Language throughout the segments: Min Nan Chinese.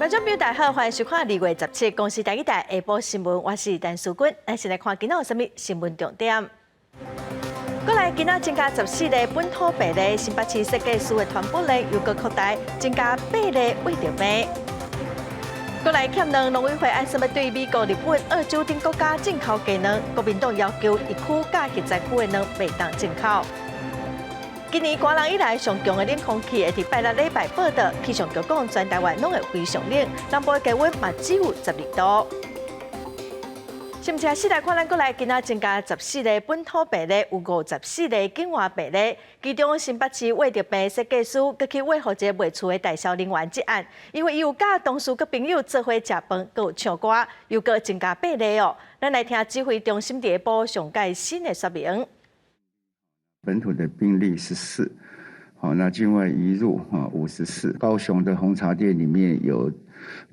觀眾朋友大家好，歡迎收看2月17公視台語台下晡新聞，我是陳淑君。咱先來看今仔有啥物新聞重點。過來今仔增加14例本土病例，新北市設計師的傳播鏈又閣擴大，增加八例穢著病。過來欠卵農委會按啥物對美國、日本、澳洲等國家進口雞卵，國民黨要求疫區佮疫災區的卵袂當進口。今年寒冬以來上強的冷空氣會佇拜六禮拜報到，氣象局講全台灣攏會非常冷，南部的低溫嘛只有12度。新聞繼續來看，咱過來今仔增加十四例本土病例，有54例境外病例。其中新北市穢著病設計師，閣去餵予一个賣厝的代銷人員這案，因為伊有佮同事佮朋友做伙食飯，閣有唱歌，又閣增加八例哦。咱來聽指揮中心佇下晡上蓋新的說明。本土的病例14，好，那境外移入哈54。高雄的紅茶店裡面有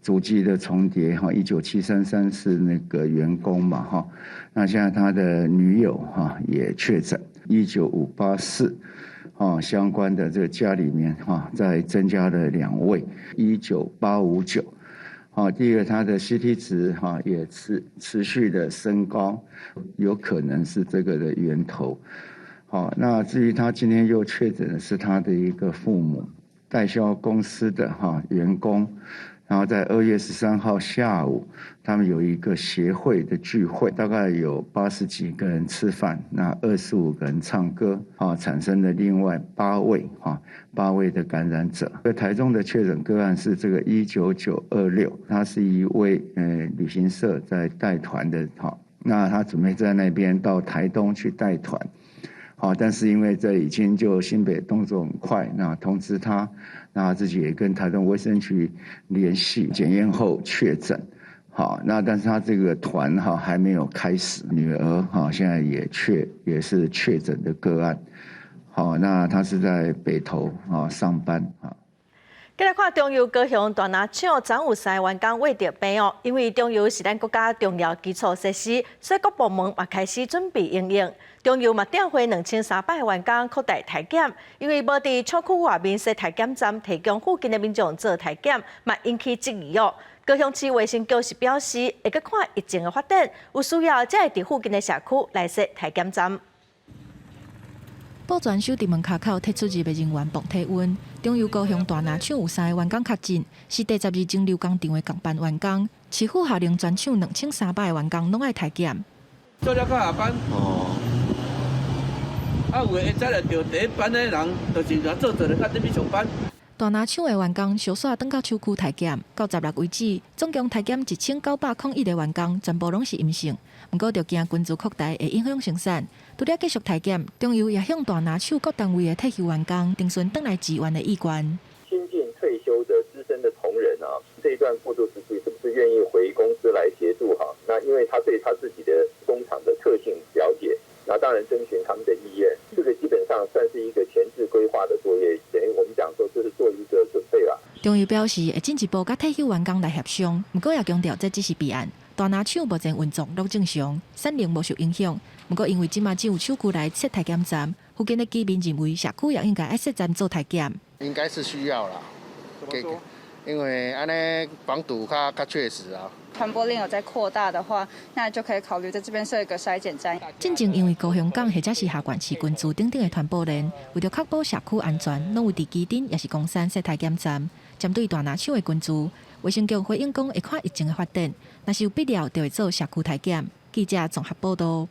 足跡的重疊哈，197334那個員工嘛哈，那現在他的女友哈也確診，19584，啊相關的這個家裡面哈再增加了兩位，19859，好，第一個他的 CT 值哈也持續的升高，有可能是這個的源頭。好，那至於他今天又確診的是他的一個父母，代銷公司的哈員工。然後在2月13號下午，他們有一個協會的聚會，大概有80幾個人吃飯，那25個人唱歌，啊，產生了另外八位哈八位的感染者。在台中的確診個案是這個19926，他是一位旅行社在帶團的，哈，那他準備在那邊到台東去帶團。好，但是因為這已經就新北動作很快，那通知他，那自己也跟台東衛生局聯繫，檢驗後確診。好，那但是他這個團哈還沒有開始，女兒哈現在也是確診的個案。好，那他是在北投啊上班啊。繼來看中油高雄大林廠，昨有三個員工穢著病哦，因為中油是咱國家重要基礎設施，所以各部門嘛開始準備因應。中油嘛調回2300個員工擴大篩檢，因為無佇廠區外面設篩檢站，提供附近的民眾做篩檢，嘛引起質疑哦。高雄市衛生局是表示，會閣看疫情的發展，有需要才會佇附近的社區來設篩檢站。保全守佇門跤口，替出入的人員磅體溫。中油高雄大林廠有三個員工確診，是第12蒸餾工廠的共班員工。市府下令全廠2300個員工攏愛篩檢。做了到下班。哦。啊，有的下早就第一班的人，就是做做就較準備上班。大林廠的員工小煞轉到廠區篩檢，到16為止，總共篩檢1901個員工，全部攏是陰性。毋過，著驚群聚擴大會影響生產，除了繼續篩檢，中油也向大林廠各單位的退休員工徵詢轉來支援的意願。新進退休的資深的同仁啊，這一段過渡時期是不是願意回公司來協助？哈，那因為他對他自己的工廠的特性了解，那當然徵詢他們的意願，這個基本上算是一個前置規劃的作業，等於我們講說這是做一個準備啦。中油表示會進一步佮退休員工來協商，毋過也強調這只是備案。大林廠目前運作攏正常，產能無受影響。毋過因為這馬只有廠區內設篩檢站，附近的居民認為社區也應該愛設站做篩檢。應該是需要啦，因為按呢防堵較較確實啊。傳播鏈有在擴大的話，那就可以考慮在這邊設一個篩檢站。進前因為高雄港或者是下縣市群聚等等的傳播鏈，為著確保社區安全，攏有佇旗津抑是岡山設篩檢站。針對大林廠的群聚，衛生局回應講會看疫情的發展，若是有必要，就會做社區篩檢。記者綜合報道。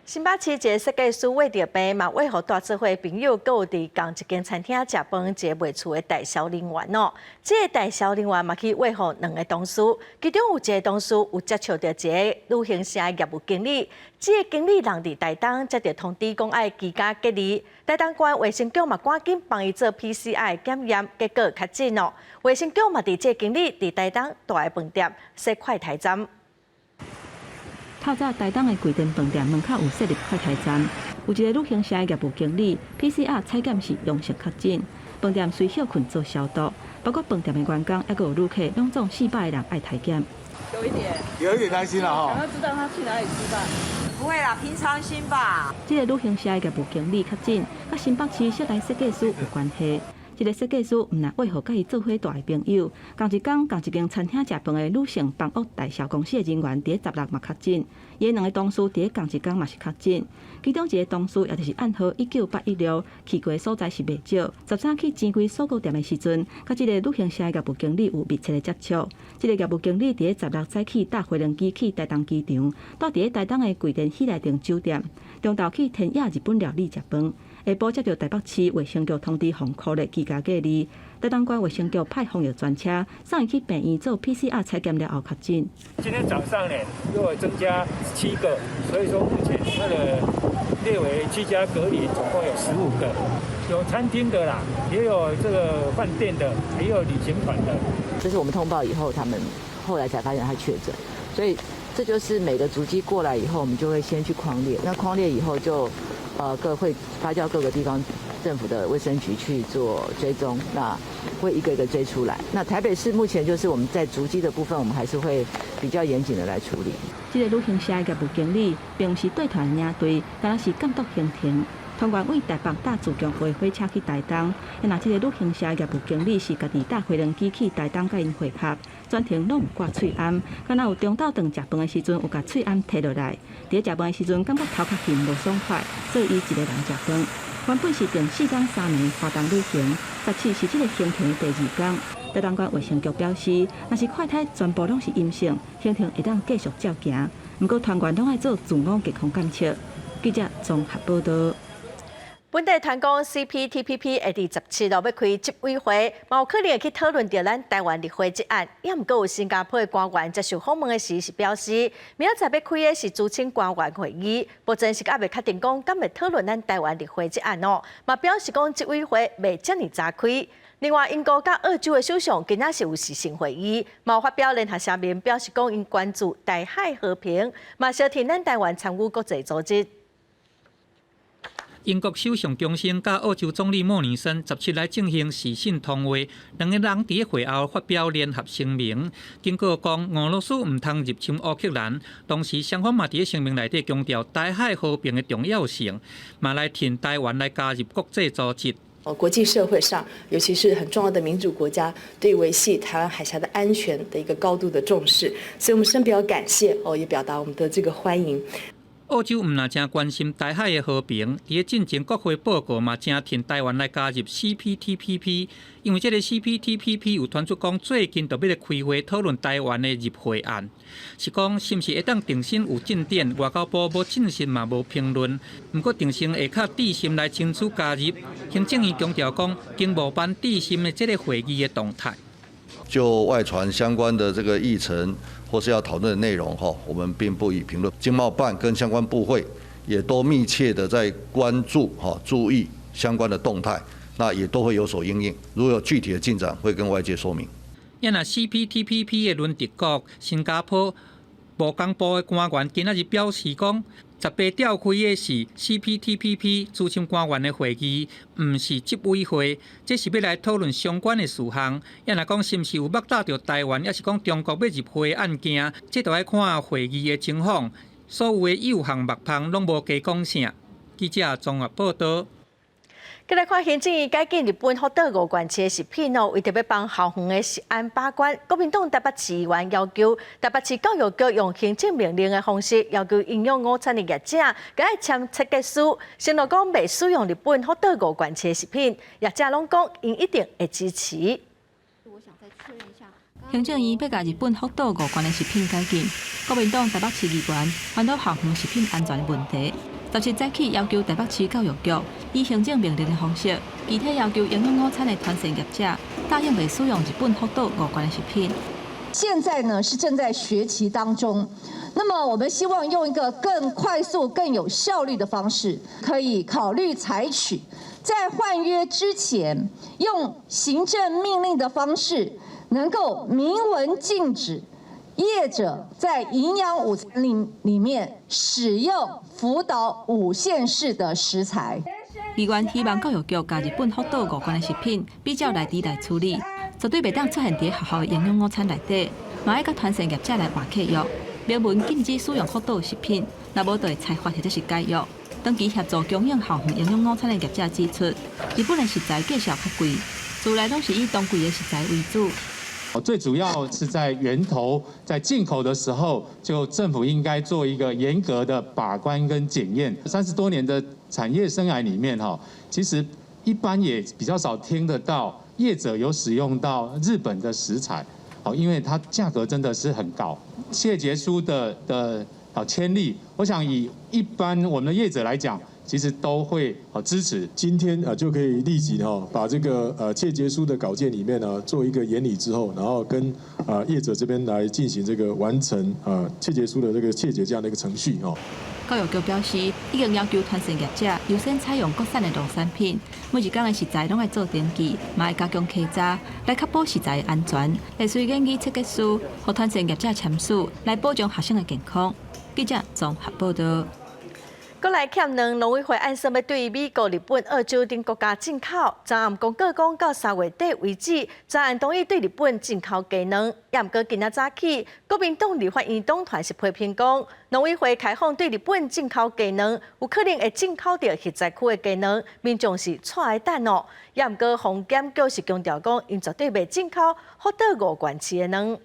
新北市一個設計師穢著病，嘛穢予蹛做伙朋友，閣有佇仝一間餐廳食飯一个賣厝的代銷人員哦。這個代銷人員嘛去穢予兩个同事，其中有一個同事有接觸著一个旅行社的業務經理，這個經理人佇台東接著通知講愛居家隔離，台東縣衛生局嘛趕緊幫伊做 PCR 檢驗，結果確診哦。衛生局嘛佇這個經理佇台東蹛的飯店設快篩站。透早台東的桂田飯店門口有設立快篩站，有一个旅行社的業務經理 PCR 採檢是陽性確診，飯店隨歇睏做消毒，包括飯店的員工，抑閣有旅客，攏總400個人愛篩檢。有一點，有一點擔心啦，哈。想要知道他去哪裡吃飯。不會啦，平常心吧。這个旅行社的業務經理確診，佮新北市室內設計師有關係。這个設計師毋但會予佮伊做伙蹛的朋友，仝一工仝一間餐廳食飯的女性房屋代銷公司的人員，佇咧十六嘛確診，伊的兩个同事佇咧仝一工嘛是確診，其中一个同事也就是案號19816，去過的所在是袂少。13去錢櫃鎖骨店的時陣，佮這个旅行社的業務經理有密切的接觸。這个業務經理佇咧十六早起搭飛輪機去台東機場，蹛佇咧台東的貴殿喜來登酒店，中晝去天野日本料理食飯。下晡接到台北市衛生局通知，予箍列居家隔離。台東縣衛生局派防疫專車送伊去病院做 PCR 採檢了後確診。今天早上呢，又增加七個，所以說目前那個列為居家隔離，總共有15個，有餐廳的啦，也有這個飯店的，也有旅行團的。這是我們通報以後，他們後來才發現他確診，所以這就是每個足跡過來以後，我們就會先去匡列，那匡列以後就。各會發交各個地方政府的衛生局去做追蹤，那會一個一個追出來。那台北市目前就是我們在足跡的部分，我們還是會比較嚴謹的來處理。這个旅行社的業務經理並毋是帶團領隊，敢若是監督行程。團員對台北搭自強號火車去台東，若這个旅行社業務經理是家己搭飛輪機去台東佮𪜶會合，全程攏有掛喙罨，敢若有中晝頓食飯的時陣有共喙罨提落來。佇咧食飯的時陣感覺頭殼眩無爽快，所以伊一个人食飯。原本是訂四工三暝花東旅行，17是這个行程的第二工。台東縣衛生局表示，若是快篩全部攏是陰性，行程會當繼續照行。毋過團員攏愛做自我健康檢測。記者綜合報道。本地傳講 CPTPP 會佇17號欲開執委會，嘛有可能會去討論著咱台灣入會這案。也毋過有新加坡的官員接受訪問的時是表示，明仔載欲開的是資深官員會議，目前是猶未確定講敢會討論咱台灣入會這案哦。嘛表示講執委會袂遮爾早開。另外，英國佮澳洲的首相今仔是有視訊會議，嘛有發表聯合聲明，表示講𪜶關注台海和平，嘛相挺咱台灣參與國際組織。英國首相強生佮澳洲總理莫里森17來進行視訊通話，兩个人佇會後發表聯合聲明，警告講俄羅斯毋通入侵烏克蘭。同時，雙方嘛佇聲明內底強調台海和平的重要性，嘛來挺台灣來加入國際組織。國際社會上，尤其是很重要的民主國家，對維繫台灣海峽的安全的一個高度的重視，所以我們深表感謝，哦，也表達我們的這個歡迎。澳洲毋但誠關心台海的和平，佇咧進前國會報告嘛，誠挺台灣來加入 CPTPP，因為這个 CPTPP 有傳出講最近就欲來開會討論台灣的入會案，是講是毋是會當重新有進展？外交部無證實嘛，無評論。毋過定性會較致心來爭取加入，行政院強調講，經貿辦致心的這个會議的動態。就外傳相關的這個議程或是要討論的內容，哈，我們並不予評論。經貿辦跟相關部會也都密切的在關注、哈，注意相關的動態，那也都會有所因應。如果有具體的進展，會跟外界說明。也若 CPTPP 的輪值國新加坡勞工部的官員今仔日表示講，18召開的是 CPTPP 資深官員的會議，毋是執委會，這是欲來討論相關的事項。也若講是毋是有目到著台灣，抑是講中國欲入會的案件，這著愛看會議的情況。所有的幼項目項攏無加講啥。記者綜合報道。過來看行政院解禁日本福島五縣市的食品哦，為著欲幫校園的食安把關，國民黨台北市議員要求台北市教育局用行政命令的方式，要求營養午餐的業者，閣愛簽切結書，承諾講袂使用日本福島五縣市的食品，業者攏講𪜶一定會支持。行政院欲共日本福島五縣的食品解禁，國民黨台北市議員煩惱校園食品安全的問題。17早起要求台北市教育局以行政命令的方式，具體要求營養午餐的攤販業者答應袂使用日本福島五縣的食品。現在呢是正在學期當中，那麼我們希望用一個更快速、更有效率的方式，可以考慮採取在換約之前，用行政命令的方式，能夠明文禁止業者在營養午餐裡面使用福島五縣市的食材。議員希望教育局共日本福島五縣的食品比照來佇來處理，絕對袂當出現佇學校營養午餐內底，嘛愛佮攤販業者來換契約，明文禁止使用福島食品，若無就會裁罰或者是解約。長期協助供應校園營養午餐的業者指出，日本的食材價數較貴，自來攏是以當季的食材為主。最主要是在源頭，在進口的時候，就政府應該做一個嚴格的把關跟檢驗。30多年的產業生涯裡面，哈，其實一般也比較少聽得到業者有使用到日本的食材，好，因為它價格真的是很高。切結書的簽立，我想以一般我們的業者來講，其實都會支持。今天啊就可以立即哈把這個切結書的稿件裡面呢做一個研擬之後，然後跟啊業者這邊來進行這個完成啊切結書的這個切結這樣的一個程序哦。教育局表示，已經要求團膳業者優先採用國產的農產品，每一工的食材攏愛做登記，嘛愛加強稽查，來確保食材安全。會隨研擬切結書，予團膳業者簽署，來保障學生的健康。記者綜合報道。閣來欠卵，農委會按算欲對美國、日本、澳洲等國家進口。昨暗公告講，到3月底為止，全案同意對日本進口雞卵。也毋過今仔早起，國民黨立法院黨團是批評講，農委會開放對日本進口雞卵，有可能會進口著核災區的雞卵，民眾是𤆬來等哦。也毋過防檢局是強調講，𪜶絕對袂進口福島五縣市的卵。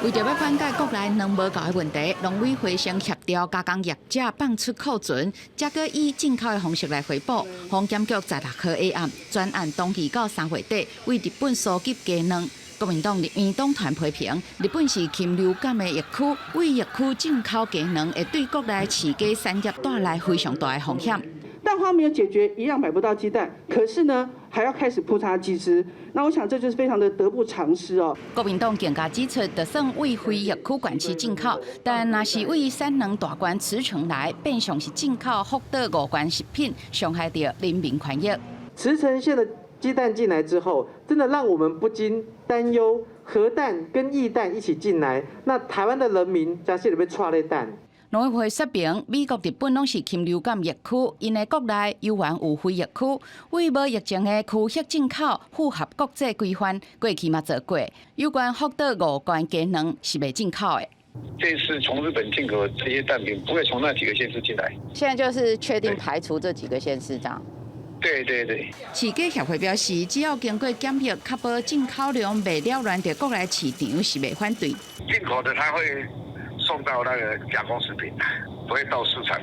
為著欲緩解國內卵無夠的問題，農委會先協調加工業者放出庫存，才閣以進口的方式來回補。防檢局16號下暗專案同意到3月底對日本輸入雞卵。國民黨立院黨團批評，日本是禽流感的疫區，對疫區進口雞卵會對國內飼雞產業帶來非常大的風險。蛋荒沒有解決，一樣買不到雞蛋。可是呢，還要開始撲殺雞隻，那我想這就是非常的得不償失哦。國民黨更加指出，就算對非疫區縣市進口，但若是對產卵大縣茨城來，變相是進口福島五縣食品，傷害著人民權益。茨城縣的雞蛋進來之後，真的讓我們不禁擔憂，核蛋跟液蛋一起進來，那台灣的人民將是欲掣咧等。農委會說明，美國、日本攏是禽流感疫區，𪜶的國內猶原有非疫區，對無疫情的區域進口符合國際規範，過去嘛做過。有關福島五縣雞卵是袂進口的。這次從日本進口這些蛋品，不會從那幾個縣市進來。現在就是確定排除這幾個縣市，這樣。對對對。飼雞協會表示，只要經過檢疫，確保進口量袂擾亂著國內市場，是袂反對。進口的，他會送到那個加工食品，不會到市場。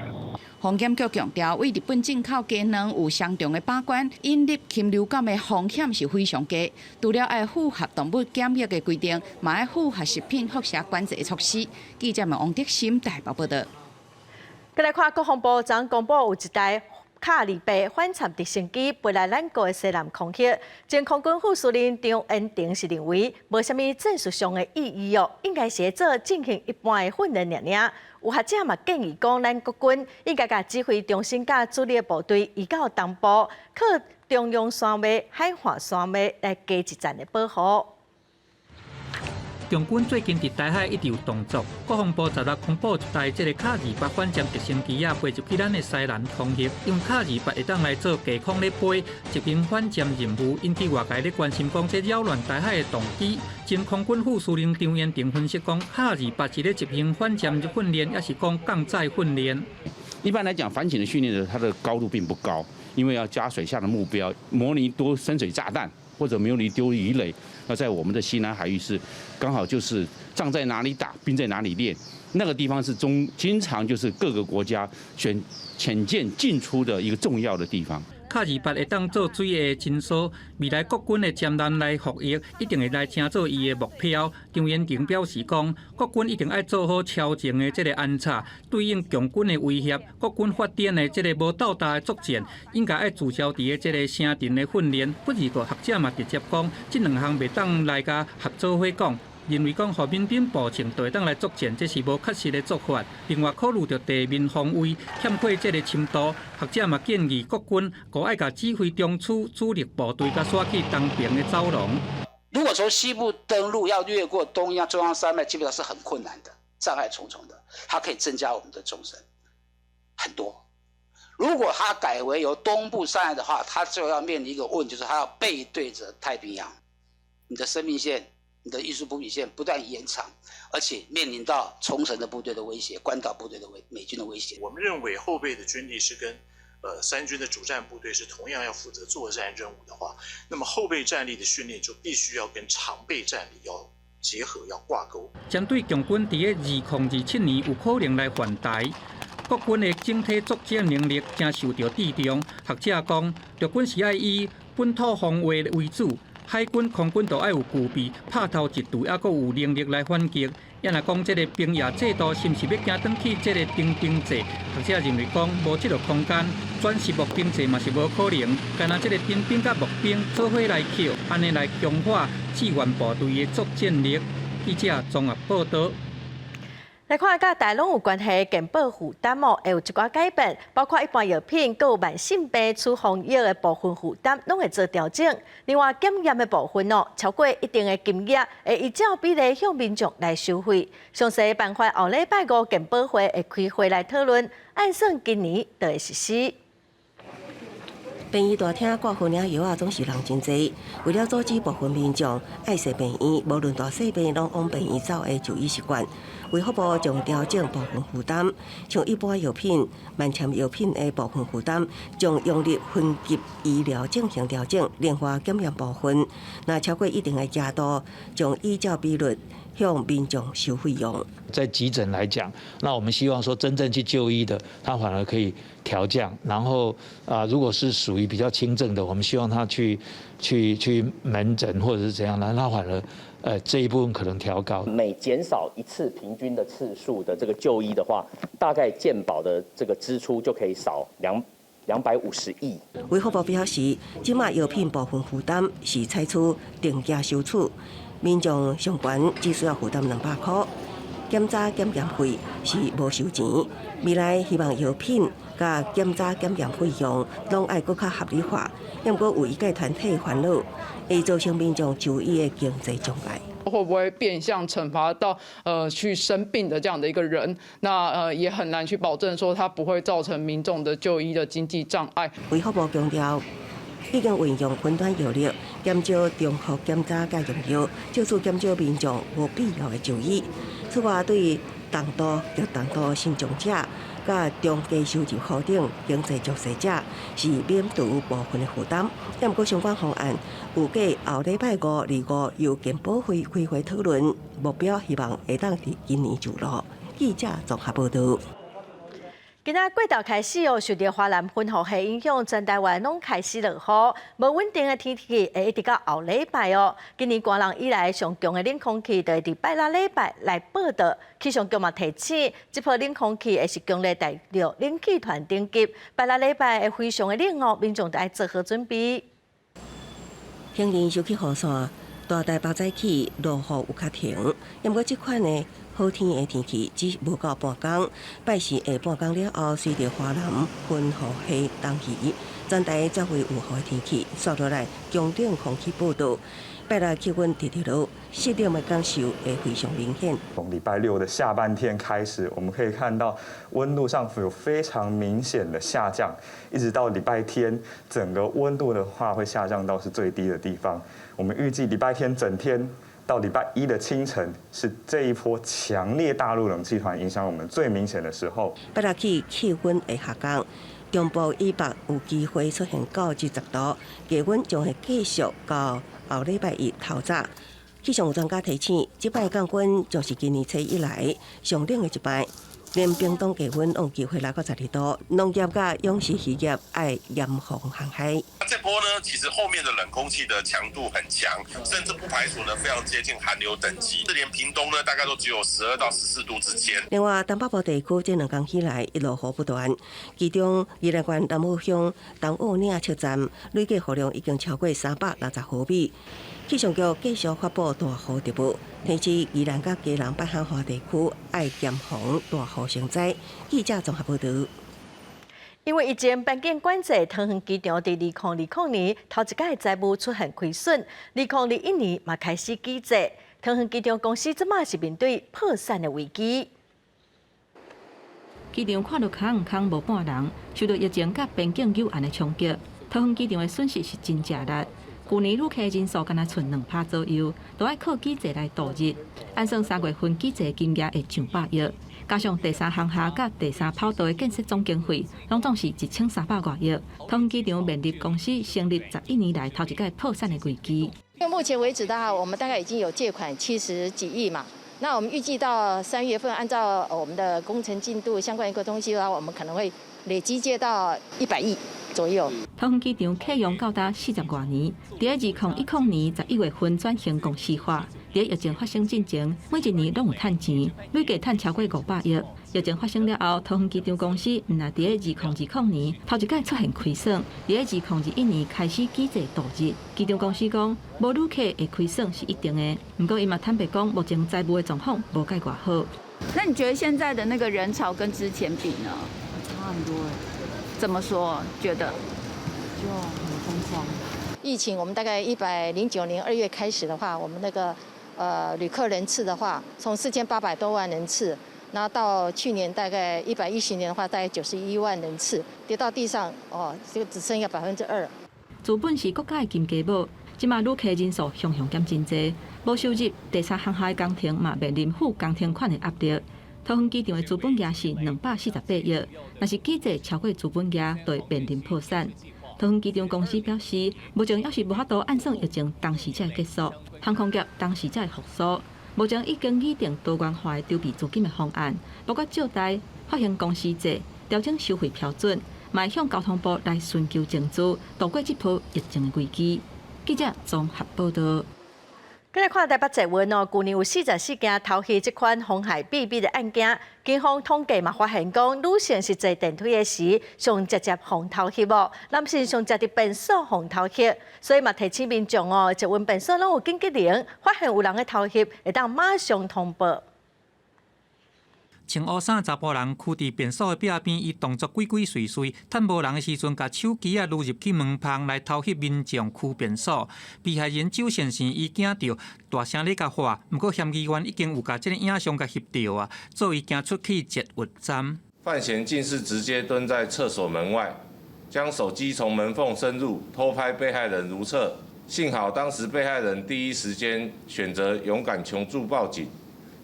防檢局強調，對日本進口雞卵有相當的把關，引入禽流感的風險是非常低。除了愛符合動物檢疫的規定，嘛愛符合食品輻射管制的措施。記者們王德心台北報道。閣來看國防部昨公布有一台卡28反潛直升機飛來咱國的西南空域，前空軍副司令張延廷是認為無啥物戰術上的意義哦，應該是做進行一般的訓練爾爾。有學者嘛建議講，咱國軍應該共指揮中心佮主力部隊移到東部，靠中央山脈、海岸山脈來加一層的保護。共軍最近佇台海一直有動作，國防部十六公布一台這个卡28反潛直升機仔飛入去咱的西南空域，用卡28會當來做低空咧飛，執行反潛任務，引起外界咧關心，講這擾亂台海的動機。前空軍副司令張延廷分析講，卡28是咧執行反潛訓練，抑是講降載訓練。一般來講，反潛的訓練的它的高度並不高，因為要加水下的目標，模擬丟深水炸彈或者模擬丟魚雷。那在我們的西南海域是剛好就是仗在哪裡打，兵在哪裡練，那個地方是中經常就是各個國家選潛艦進出的一個重要的地方。卡28會當做水下偵搜，未來國軍的潛艦來服役，一定會來成做伊的目標。張延廷表示講，國軍一定愛做好超前的這个安插，對應共軍的威脅，國軍發展的這个無鬥大的作戰，應該愛聚焦佇个這个城鎮的訓練。不過學者嘛直接講，這兩項袂當來共合做伙講。認為講，予民兵步槍就會當來作戰，這是無確實的做法。另外，考慮著地面防衛欠缺這个深度，學者嘛建議國軍閣愛共指揮中區主力部隊共徙去東爿的走廊。如果從西部登陸，要越過東亞中央山脈，基本上是很困難的，障礙重重的。它可以增加我們的縱深很多。如果它改為由東部上來的話，它就要面臨一個問題，就是它要背對着太平洋，你的生命線。你的運輸補給線不斷延長，而且面臨到沖繩的部隊的威脅、關島部隊的威、美軍的威脅。我們認為後備的軍力是跟三軍的主戰部隊是同樣要負責作戰任務的話，那麼後備戰力的訓練就必須要跟常備戰力要結合，要掛鈎。針對共軍佇咧2027年有可能來犯台，國軍的整體作戰能力誠受著注重。學者講，陸軍是愛以本土防衛為主，海軍、空軍都愛有具備拍頭一隊，猶閣有能力來反擊。抑若講這个兵役制度是毋是欲行轉去這个徵兵制？學者認為講無這个空間，轉實募兵制嘛是無可能。干焦這个徵兵佮募兵做伙來扣，按呢來強化志願部隊的作戰力。記者綜合報導。來看佮台攏有關係的健保負擔哦，會有一寡改變，包括一般藥品、閣有慢性病處方藥的部分負擔，攏會做調整。另外，檢驗的部分哦，超過一定的金額，會依照比例向民眾來收費。詳細辦法後禮拜五健保會會開會來討論，按算今年就會實施。病院大廳掛號領藥仔總是人真濟，為了阻止部分民眾愛踅病院，無論大細病攏往病院走的就醫習慣，衛福部將調整部分負擔，像一般藥品、慢性藥品的部分負擔，將用入分級醫療進行調整。另外檢驗部分，若超過一定的額度，將依照比率向民眾收費用。在急診來講，那我們希望說真正去就醫的，他反而可以調降。然後啊，如果是屬於比較輕症的，我們希望他去門診或者是怎樣，那他反而這一部分可能調高。每減少一次平均的次數的這個就醫的話，大概健保的這個支出就可以少250億。衛福部表示，這馬藥品部分負擔是採取定價收取，民眾上懸只需要負擔200箍。檢查檢驗費是無收錢，未來希望藥品佮檢查檢驗費用攏愛閣較合理化。毋過有醫界團體煩惱，會造成民眾就醫的經濟障礙。會不會變相懲罰到去生病的這樣的一個人？那也很難去保證說他不會造成民眾的就醫的經濟障礙。衛福部強調，已經運用雲端藥力，減少重複檢查佮用藥，藉此減少民眾無必要的就醫。此外，對重度、極重度身障者、佮中低收入戶等經濟弱勢者，是免除部分的負擔。毋過相關方案預計後禮拜五、二五由健保會開會討論，目標希望會當佇今年上路。記者綜合報導。今仔過晝開始哦，受著華南雲雨系影響，全台灣攏開始落雨，無穩定的天氣會一直到後禮拜哦。今年寒冷以來上強的冷空氣，就會佇拜六禮拜來報到。氣象局嘛提醒，這波冷空氣會是強烈帶著冷氣團等級，拜六禮拜會非常的冷哦，民眾著愛做好準備。行人收起雨傘，大台北早起落雨有較停，毋過這款的好天的天氣只無夠半工，拜四下半工了後，隨著華南雲雨系東移，全台轉為有雨的天氣，紲落來強冷空氣報到，拜六氣溫直直落，濕冷的感受會非常明顯。從禮拜六的下半天開始，我們可以看到溫度上有非常明顯的下降，一直到禮拜天，整個溫度的話會下降到是最低的地方。我們預計禮拜天整天到禮拜一的清晨，是這一波強烈大陸冷氣團影響我們最明顯的時候。拜六起氣溫會下降，中部以北有機會出現9至10度，低溫將會繼續到後禮拜一透早。氣象專家提醒，這擺降溫將是今年初以來上冷的一擺，連屏東低溫有機會來到12度，農業佮養殖漁業愛嚴防旱害。這波呢，其實後面的冷空氣的強度很強，甚至不排除呢非常接近寒流等級。這連屏東呢，大概都只有12到14度之間。另外，東北部地區這兩工起來一落雨不斷，其中宜蘭縣南澳鄉東澳嶺車站累計雨量已經超過360毫米。氣象局繼續發布大雨特報，提示宜蘭佮基隆北海岸地區愛嚴防大雨成災。記者綜合報導。因為疫情邊境管制，桃園機場佇2020年頭一擺財務出現虧損，2021年嘛開始舉債。桃園機場公司這馬是面對破產的危機。機場看著空空無半人，受到疫情佮邊境糾案的衝擊，桃園機場的損失是真正大。舊年旅客人數干焦賰2%左右，都愛靠舉債來度日。按算3月份舉債金額會上百億。加上第三航廈佮第三跑道的建設總經費，攏總是1300外億。桃園機場面臨公司成立11年來頭一擺破產的危機。因為目前為止的話，我們大概已經有借款70幾億嘛。那我們預計到3月份，按照我們的工程進度相關一個東西的話，我們可能會累積借到100億左右。桃園機場啟用到今40外年，佇2010年11月份轉型公司化。佇疫情發生進前，每一年攏有趁錢，累計趁超過500億。疫情發生了後，桃園機場公司毋但佇2020年頭一擺出現虧損，佇2021年開始舉債度日。機場公司講，無旅客會虧損是一定的，毋過伊嘛坦白講，目前財務的狀況無蓋偌好。那你覺得現在的那個人潮跟之前比呢？差很多欸。怎麼說？覺得？就很瘋狂。疫情，我們大概109年2月開始的話，我們那個旅客人次的話，從4800多萬人次，那到去年大概110年的話，大概91萬人次，跌到地上哦，就只剩下2%。資本是國家的金雞母，這馬旅客人數雄雄減真濟，無收入，第三航廈的工程嘛面臨付工程款的壓力。桃園機場的資本額是248億，若是舉債超過資本額，就會面臨破產。桃園機場公司表示，目前猶是無法度按算疫情當時才會結束，航空業當時才會復甦。目前已經擬定多元化的籌備資金的方案，包括借貸、發行公司債、調整收費標準，嘛會向交通部來尋求增資，渡過這波疫情的危機。記者綜合報道。過來看台北捷運哦，舊年有44件偷翕這款妨害秘密的案件，警方統計嘛發現講，女性是坐電梯的時，上直接予偷翕哦，男性上常佇便所予偷翕，所以嘛提醒民眾哦，捷運便所攏有緊急鈴，發現有人咧偷翕，會當馬上通報。穿烏衫查埔人踞佇便所的壁邊，伊動作鬼鬼祟祟，趁無人的時陣，共手機仔擼入去門縫來偷翕民眾區便所。被害人周先生伊驚著，大聲咧共喊，毋過嫌疑犯已經有共這个影像共翕著啊，所以行出去捷運站。范閒竟是直接蹲在廁所門外，將手機從門縫伸入，偷拍被害人如廁。幸好當時被害人第一時間選擇勇敢求助報警。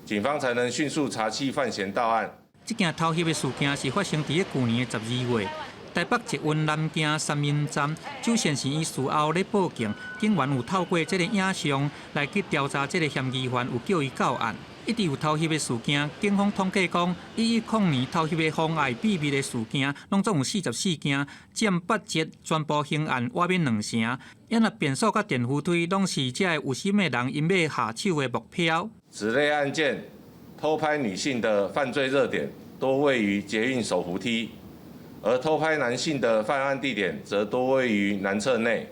警方才能迅速查緝犯嫌到案。這件偷翕的事件是發生佇舊年的12月，台北捷運南京三莺站，周先生伊事後咧報警，警員有透過這个影像來去調查這个嫌疑犯，有叫伊到案。一直有偷翕的事件，警方統計講，110年偷翕的妨礙秘密的事件，攏總有44件，佔八折，全部刑案倚免兩成。因為便所佮電扶梯攏是這个有心的人𪜶欲下手的目標。此類案件，偷拍女性的犯罪熱點多位於捷運手扶梯，而偷拍男性的犯案地點則多位於男廁內。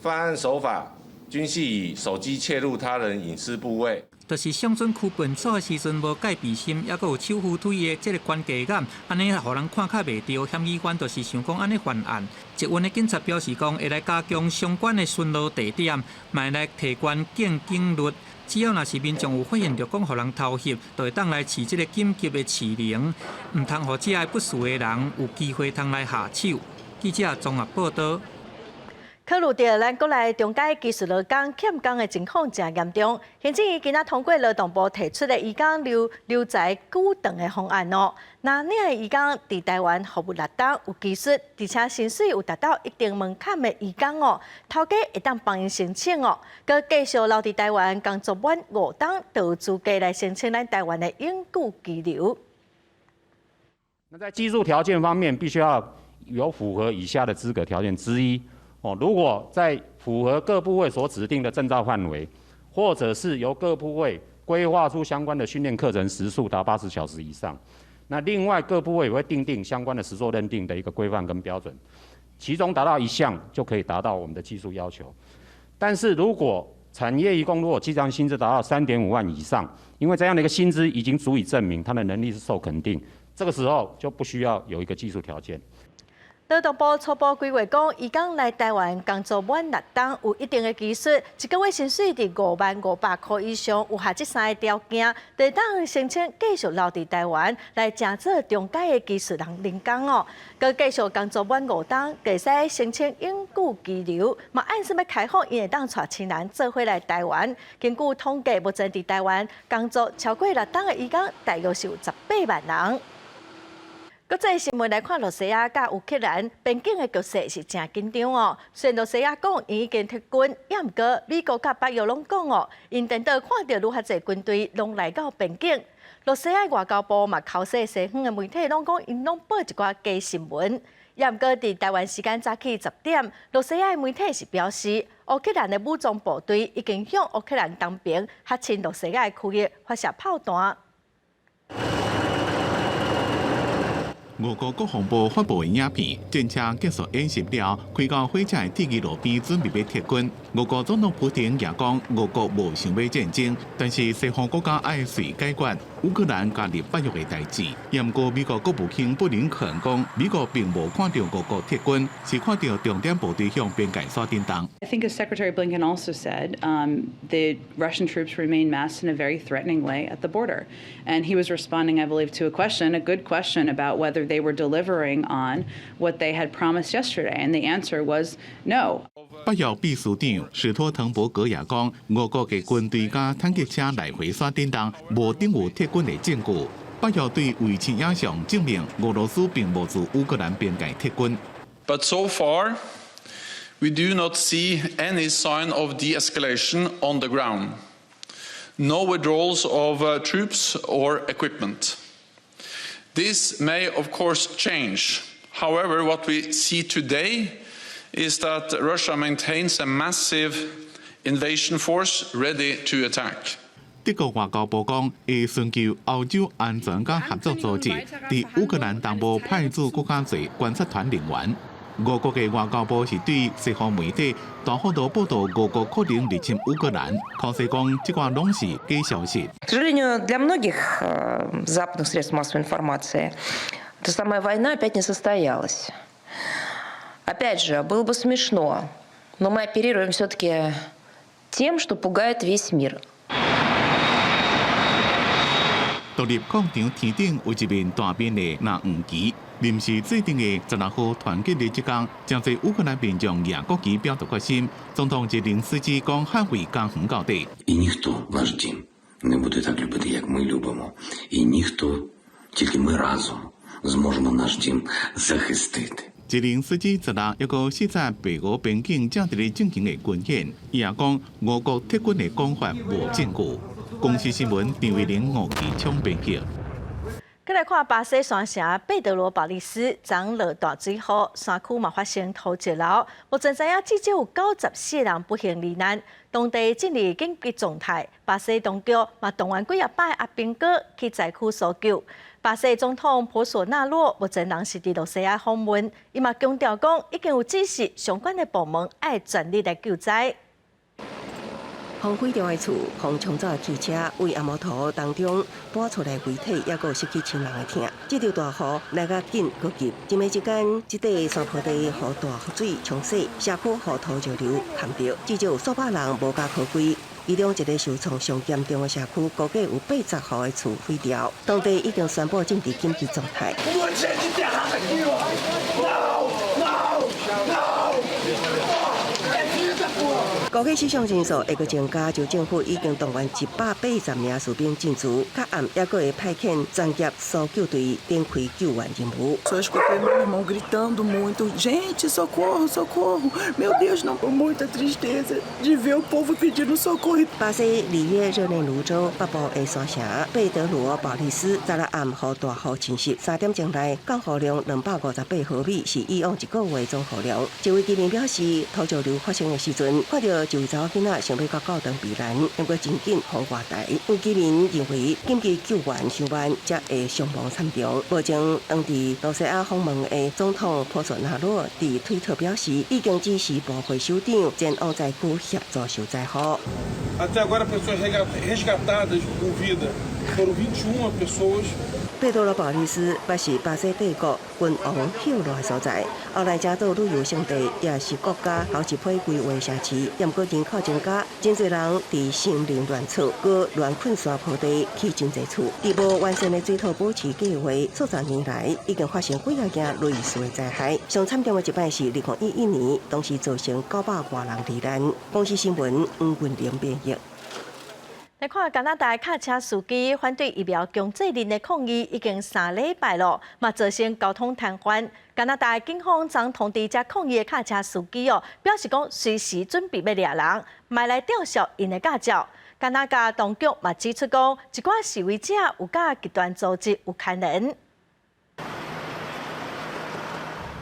犯案手法均係以手機竊入他人隱私部位。就是上準區便所的時陣無戒備心，猶閣有手扶梯的這个懸架眼，按呢予人看較袂著。嫌疑犯就是想講按呢犯案。捷運的警察表示講，會來加強相關的巡邏地點，嘛會來提懸見警率。只要若是民眾有發現著講予人偷翕，就會當來飼這个緊急的飼鈴，毋通予這个不事的人有機會通來下手。記者綜合報道。考慮著咱國內中階技術勞工欠工的情況誠嚴重，行政院今仔通過勞動部提出的移工留留才久長的方案哦。若領的移工佇台灣服務6冬有技術，而且薪水有達到一定門檻的移工哦，頭家會當幫𪜶申請哦。閣繼續留佇台灣工作滿5冬，就有資格來申請咱台灣的永久居留。那在技術條件方面，必須要有符合以下的資格條件之一。哦，如果在符合各部會所指定的證照範圍，或者是由各部會規劃出相關的訓練課程時數達80小時以上，那另外各部會也會訂定相關的實作認定的一個規範跟標準，其中達到一項就可以達到我們的技術要求。但是如果產業移工如果記帳薪資達到3.5萬以上，因為這樣的一個薪資已經足以證明他的能力是受肯定，這個時候就不需要有一個技術條件。劳動部初步規劃講，移工來台灣工作滿6冬，有一定的技術，一個月薪水佇50,500箍以上，有合這三個條件，就會當申請繼續留佇台灣來成做中階的技術人零工哦。閣繼續工作滿5冬，會使申請永久居留，嘛按算欲開放，𪜶會當帶親人做伙來台灣。根據統計，目前佇台灣工作超過六冬的移工，大約是有18萬人。國際新聞來看，羅西亞佮烏克蘭邊境的局勢是誠緊張哦。雖然羅西亞講𪜶已經撤軍，也毋過美國佮北約攏講哦，𪜶顛倒看著愈較濟軍隊攏來到邊境。羅西亞外交部嘛，口說西方的媒體攏講𪜶攏報一寡假新聞。也毋過佇台灣時間早起10點，羅西亞的媒體是表示，烏克蘭的武裝部隊已經向烏克蘭東邊較親羅西亞的區域發射炮彈。俄國國防部發布的影片，戰車結束演習了，開到火車的鐵枝路邊，準備欲撤軍。俄國總統普丁也講，俄國無想欲戰爭，但是西方國家愛隨解決烏克蘭加入北約的代誌。毋過美國國務卿布林肯講，美國並無看著俄國撤軍，是看著重點部隊向邊界線震動。 I think as Secretary Blinken also said, the Russian troops remain massed in a very threatening way at the border, and he was responding, I believe, to a question, a good question about whether they were delivering on what they had promised yesterday, and the answer was no. 北約秘書長史托滕伯格也講，俄國的軍隊佮坦克車來回線震動，無等於撤軍的證據。北約對衛星影像證明，俄羅斯並無自烏克蘭邊界撤軍。 But so far, we do not see any sign of de-escalation on the ground. No withdrawals of troops or equipment. This may, of course, change. However, what we see today is that Russia maintains a massive invasion force ready to attack. 德國外交部講，會尋求歐洲安全佮合作組織，佇烏克蘭東部派駐閣較濟觀察團人員。俄國的外交部是對西方媒體大幅度報導俄國可能入侵烏克蘭，口說講這寡攏是假消息。 К сожалению, для многих западных средств массовой информации эта самая война опять не состоялась. Опять же, было бы смешно, но мы оперируем все-таки тем, что пугает весь мир. 獨立廣場天頂有一面大面的藍黃旗，臨時制定的16號團結日這工，誠濟烏克蘭民眾舉國旗表達決心。總統澤連斯基講捍衛家園到底。 І ніхто наш дім не буде так любити, як ми любимо. І ніхто, тільки ми разом зможемо наш дім захистити. 澤連斯基16抑閣視察白俄邊境正佇咧進行的軍演，伊也講俄國撤軍的講法無證據。公視新聞張偉玲吳其聰編輯。閣來看巴西山城貝德羅保利斯，昨落大水雨，山區嘛發生土石流，目前知影至少有94人不幸罹難，當地進入緊急狀態。巴西當局嘛動員幾仔百阿兵哥去災區搜救。巴西總統波索納洛目前人是佇露西亞訪問，伊嘛強調講已經有指示相關的部門愛全力來救災。風毀掉的厝，風衝走的汽車，為阿摩托當中搬出來遺體，抑閣有失去親人的疼。這場大雨來甲緊閣急，一暝之間，這塊山坡地予大水沖洗，社區予土石流淹著，至少有數百人無家可歸。其中一个受創上嚴重的社區，估計有80戶的厝毀掉，當地已經宣布進入緊急狀態。 No! No! No! 估計死傷人數會閣增加，州政府已經動員180名士兵進駐，較暗抑閣會派遣專業搜救隊展開救援任務。 Só escutei meu irmão gritando muito, gente, socorro, socorro, meu Deus, não, muita tristeza de ver o povo pedindo socorro. 巴西里約熱內盧州北部的山城貝德羅保利斯，昨日暗予大雨侵襲，3點鐘內降雨量258毫米，是以往一個月總雨量。一位居民表示，土石流發生的時陣，看著一位查某囡仔想欲到教堂避難，不過真緊予活埋。有居民認為緊急救援傷慢，才會傷亡慘重。目前當地羅西亞訪問的總統波索納洛佇推特表示，已經指示部會首長前往災區協助受災戶。 Até agora, pessoas resgatadas com vida foram 21 pessoas. 佩多羅保利斯捌是巴西帝國君王歇落的所在，後來成做旅遊勝地，也是國家頭一批規劃城市。毋過人口增加，真濟人佇森林亂厝，閣亂墾山坡地起真濟厝。佇無完善的水土保持計劃，數十年來已經發生幾仔件類似的災害。上慘重的一擺是2011年，當時造成900外人罹難。公視新聞黃雲玲編譯。來看加拿大卡車司機反對疫苗強制令的抗議已經3禮拜咯，嘛造成交通癱瘓。加拿大警方昨通知遮抗議的卡車司機哦，表示講隨時準備欲掠人，莫來吊銷𪜶的駕照。加拿大當局嘛指出講，一寡示威者有佮極端組織有牽連。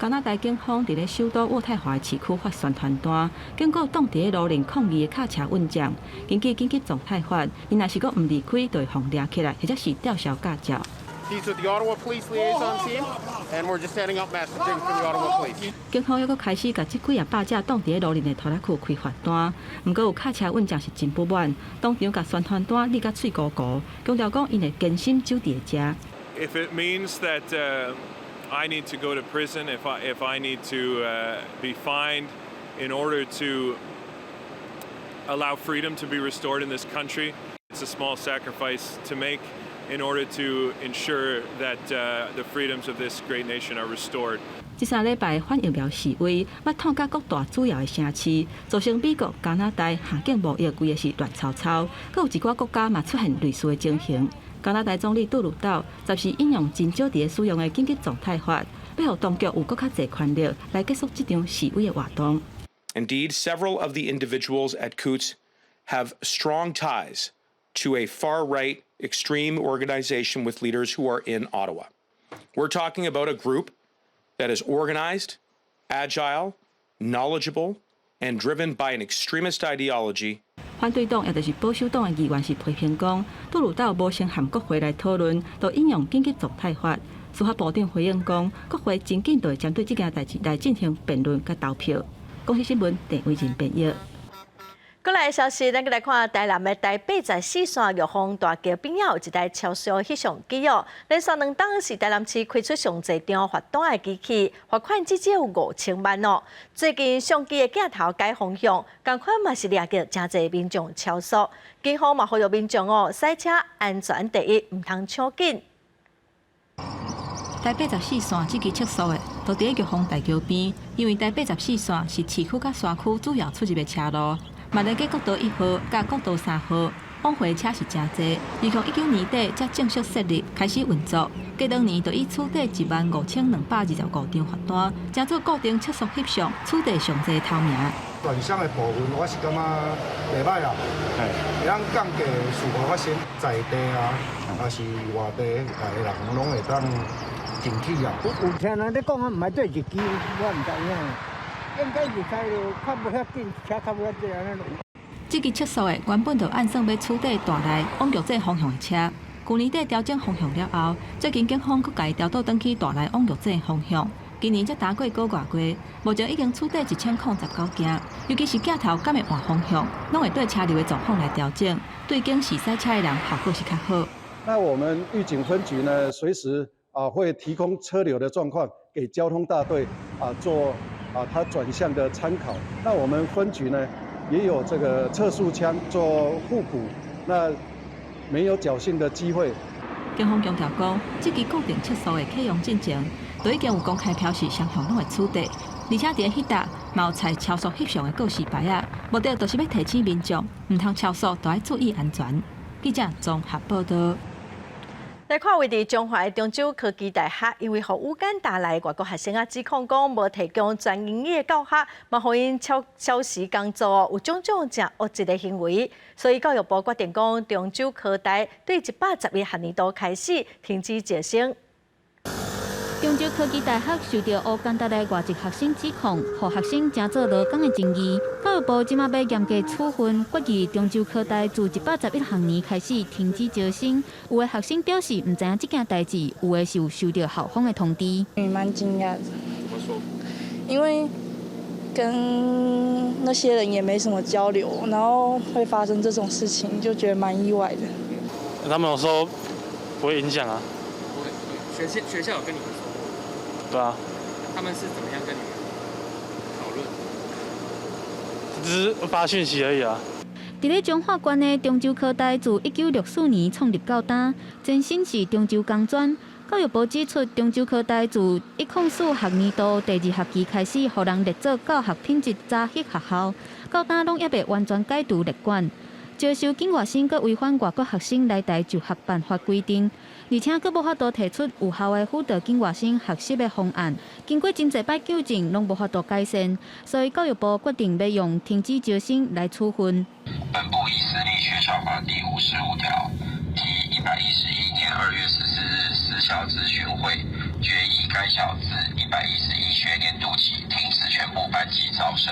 加拿大警方佇咧首都渥太華的市區發宣傳單，警告擋佇咧路頂抗議的卡車運將，根據緊急狀態法，𪜶若是閣毋離開，就會予掠起來，或者是吊銷駕照。 He's with the Ottawa Police Liaison Team, and we're just setting up messaging for the Ottawa Police. 警方猶閣開始共這幾仔百隻擋佇咧路頂的拖拉庫開罰單，毋過有卡車運將是真不滿，當場共宣傳單詈甲喙糊糊，強調講𪜶會堅心守佇咧遮。 If it means that I need to go to prison, if I need to be fined in order to allow freedom to be restored in this country, it's a small sacrifice to make in order to ensure that the freedoms of this great nation are restored. 這3禮拜反疫苗示威，捌湠甲各大主要的城市，造成美國、加拿大跨境貿易規个是亂糟糟，閣有一寡國家嘛出現類似的情形。加拿大總理杜魯道暫時引用真少佇咧使用的緊急狀態法，欲予當局有閣較濟權力來結束這場示威的活動。 Indeed, several of the individuals at Coutts have strong ties to a far-right extreme organization with leaders who are in Ottawa. We're talking about a group that is organized, agile, knowledgeable, and driven by an extremist ideology. 反對黨，也就是保守黨的議員是批評講，杜魯道無先和國會來討論，就引用緊急狀態法。司法部長回應講，國會真緊就會針對這件代誌來進行辯論佮投票。公視新聞鄭偉仁編譯。過來消息，咱閣來看台南的台84線玉峰大橋邊仔有一台超速翕相機哦。連續2冬是台南市開出上濟張罰單的機器，罰款至少有5000萬哦。最近相機的鏡頭改方向，仝款嘛是掠著誠濟民眾超速。警方嘛呼籲民眾哦，駛車安全第一，毋通搶緊。台84線這支測速的，就佇咧玉峰大橋邊，因為台84線是市區佮山區主要出入的車路。嘛連接國道1號佮國道3號，往回車是誠濟。2019年底才正式設立，開始運作。過2年就已取締15,225張罰單，成做固定測速翕相，取締上濟頭名。轉向的部分，我是感覺袂䆀啦，會當降低事故發生，在地啊，抑是外地來的人，攏會當進去啊。有聽人咧講啊，毋愛對一支，我毋知影。應該是開路較無遐緊，車較無遐濟按呢。這支測速的原本就按算欲取締大內往玉井方向的車，舊年底調整方向了後，最近警方閣共伊調倒轉去大內往玉井方向。今年才焦過個外月，目前已經取締1019件，尤其是鏡頭敢會換方向，攏會對車流的狀況來調整，對警示駛車的人效果是較好。那我們玉井分局呢，隨時啊會提供車流的狀況給交通大隊啊做啊它轉向的參考。那我們分局呢，也有這個測速槍做互補，那沒有僥倖的機會。警方強調講，這支固定測速的啟用進前，就已經有公開標示雙向攏會取締，而且佇咧彼搭嘛有採超速翕相的告示牌仔，目的就是欲提醒民眾，毋通超速，都愛注意安全。記者綜合報道。來看，位佇彰化的中州科技大學，因為予烏干達來的外國學生仔指控講無提供全英語的教學，嘛予𪜶超超時工作，有種種誠惡質的行為，所以教育部決定講，中州科大對111學年度開始停止招生。中州科技大學受到烏干達的外籍學生指控，予學生成做勞工的爭議。教育部這馬欲嚴格處分，決議中州科大自111學年開始停止招生。有的學生表示毋知影這件代誌，有的是有收到校方的通知。蠻驚訝的。怎麼說？因為跟那些人也沒什麼交流，然後會發生這種事情，就覺得蠻意外的。他們有說不會影響啊。學校有跟你們說過？對啊。他們是怎麼樣跟你們討論？只是發訊息而已啊。佇咧彰化縣的中州科大自1964年創立到今，前身是中州工專。教育部指出，中州科大自104學年度第二學期開始，予人列做教學品質查核學校，到今攏猶未完全解除列管。招收境外生閣違反外國學生來台就學辦法規定，而且閣無法度提出有效的輔導境外生學習的方案。經過真濟擺糾正，攏無法度改善，所以教育部決定欲用停止招生來處分。本部依私立學校法第55條及111年2月14日私校諮詢會決議，該校自111學年度起停止全部班級招生。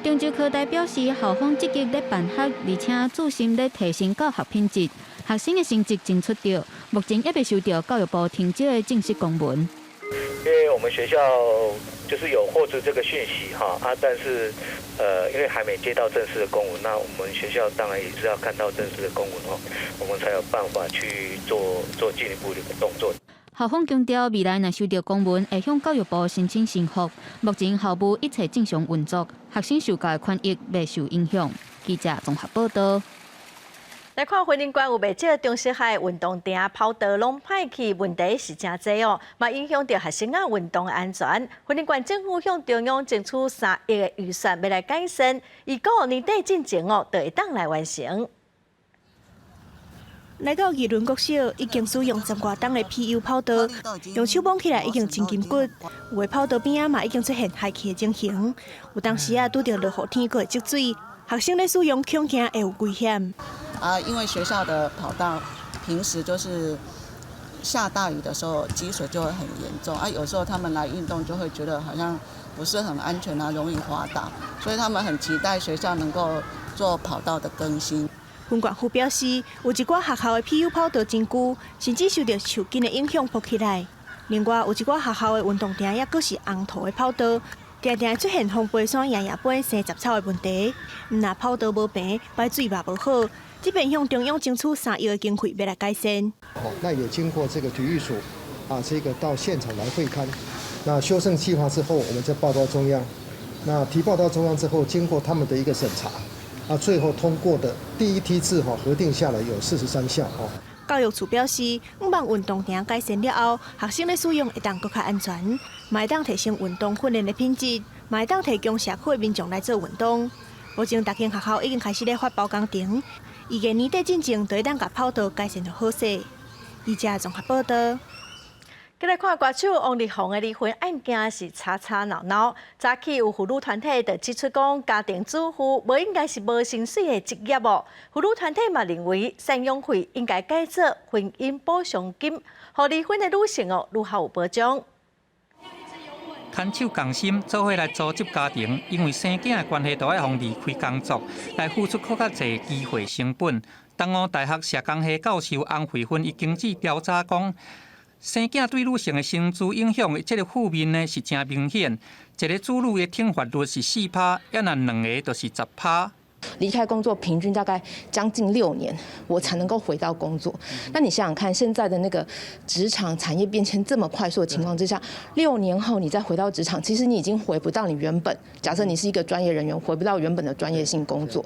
中州科大表示，校方積極咧辦學，而且注心咧提升教學品質，學生的成績真出著。目前猶未收到教育部停招的正式公文。因為我們學校就是有獲知這個訊息哈啊，但是因為還沒接到正式的公文，那我們學校當然也是要看到正式的公文哦，我們才有辦法去做進一步的動作。校方強調，未來若收到公文，會向教育部申請申復。目前校務一切正常運作，學生受教的權益未受影響。記者綜合報道。來看雲林縣有袂少中小學運動場跑道攏歹去，問題是誠濟哦，嘛影響著學生仔運動安全。雲林縣政府向中央爭取3億的預算，欲來改善，預估年底進前哦，就會當來完成。來到義崙國小，已經使用十外冬的 PU 跑道，用手摸起來已經真筋骨。有的跑道邊仔嘛已經出現害去的情形，有當時啊拄著落雨天，閣會積水，學生咧使用恐驚會有危險。啊，因為學校的跑道平時就是下大雨的時候積水就會很嚴重啊，有時候他們來運動就會覺得好像不是很安全啊，容易滑倒，所以他們很期待學校能夠做跑道的更新。雲縣府表示，有一寡學校的 PU 跑道真舊，甚至受著樹根的影響薄起來。另外，有一寡學校的運動場也閣是紅塗的跑道，定定出現風飛沙、葉葉般生雜草的問題。毋但跑道無平，排水嘛無好，這邊向中央爭取3億的經費，欲來改善。那也經過這個體育署啊，這個到現場來會勘。那修正計劃之後，我們再報到中央。那提報到中央之後，經過他們的一個審查。啊，最後通過的第一梯次哈核定下來有43項哦。教育處表示，希望運動場改善了後，學生的使用會當閣較安全，嘛會當提升運動訓練的品質，嘛會當提供社區的民眾來做運動。目前，逐間學校已經開始咧發包工程，預計年底進前就會當共跑道改善予好勢。記者綜合報道。繼來看歌手王力宏的離婚案件是吵吵鬧鬧。早起有婦女團體就指出講，家庭主婦無應該是無薪水的職業哦。婦女團體嘛認為，贍養費應該改做婚姻補償金，予離婚的女性哦，愈較有保障。牽手共心，做伙來組織家庭，因為生囝的關係，都愛予離開工作，來付出閣較濟機會成本。東吳大學社工系教授翁惠芬伊經濟調查講，生囝對女性的薪資影響，這個負面呢是誠明顯。一個子女的懲罰率是4趴，抑若兩个就是10趴。離開工作平均大概將近6年，我才能夠回到工作。那你想想看，現在的那個職場產業變遷這麼快速的情況之下，6年後你再回到職場，其實你已經回不到你原本。假設你是一個專業人員，回不到原本的專業性工作。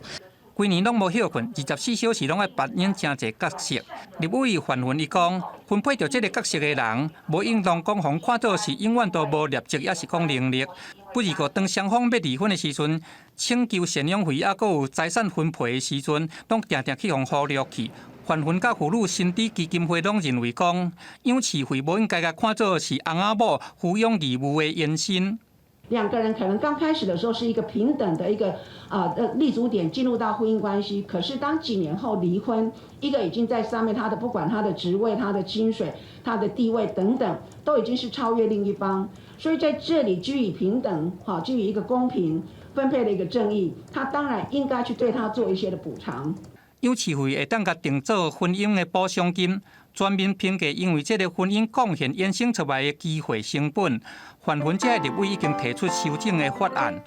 規年攏無歇睏，24小時攏愛扮演誠濟角色。立委范雲伊講，分配著這个角色的人，無應當講予看做是永遠都無業績，抑是講能力。不過，當雙方欲離婚的時陣，請求贍養費，抑閣有財產分配的時陣，攏定定去予忽略去。范雲佮婦女新知基金會攏認為講，養飼費無應該共看做是翁仔某撫養義務的延伸。兩個人可能剛開始的時候是一個平等的一個立足點進入到婚姻關係，可是當幾年後離婚，一個已經在上面，他的不管他的職位、他的薪水、他的地位等等，都已經是超越另一方，所以在這裡基於平等，哈，基於一個公平分配的一個正義，他當然應該去對他做一些的補償。養飼費會當共定做婚姻的補償金，全面評價因為這个婚姻貢獻衍生出來的機會成本。范雲這个立委已經提出修正的法案，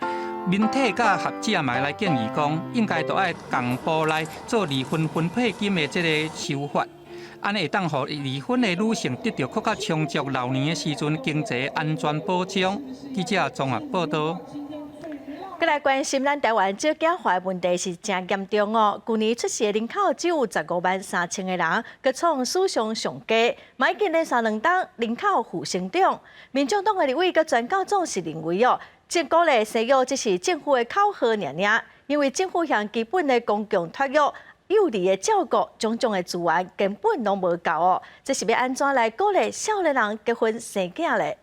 民體佮學者嘛來建議講，應該都愛共步來做離婚分配金的這个修法。按呢會當予離婚的女性得著閣較充足老年的時陣經濟安全保障。記者綜合報導。閣來關心咱台灣少子化的問題是誠嚴重哦。舊年出世的人口只有15萬3千个人，閣創史上上低。嘛已經連續兩冬人口負成長。民眾黨的立委佮全教總是認為哦，這鼓勵生育只是政府的口號爾爾，因為政府向基本的公共托育、幼兒的照顧種種的資源根本攏無夠哦。這是欲按怎來鼓勵少年人結婚生囝咧？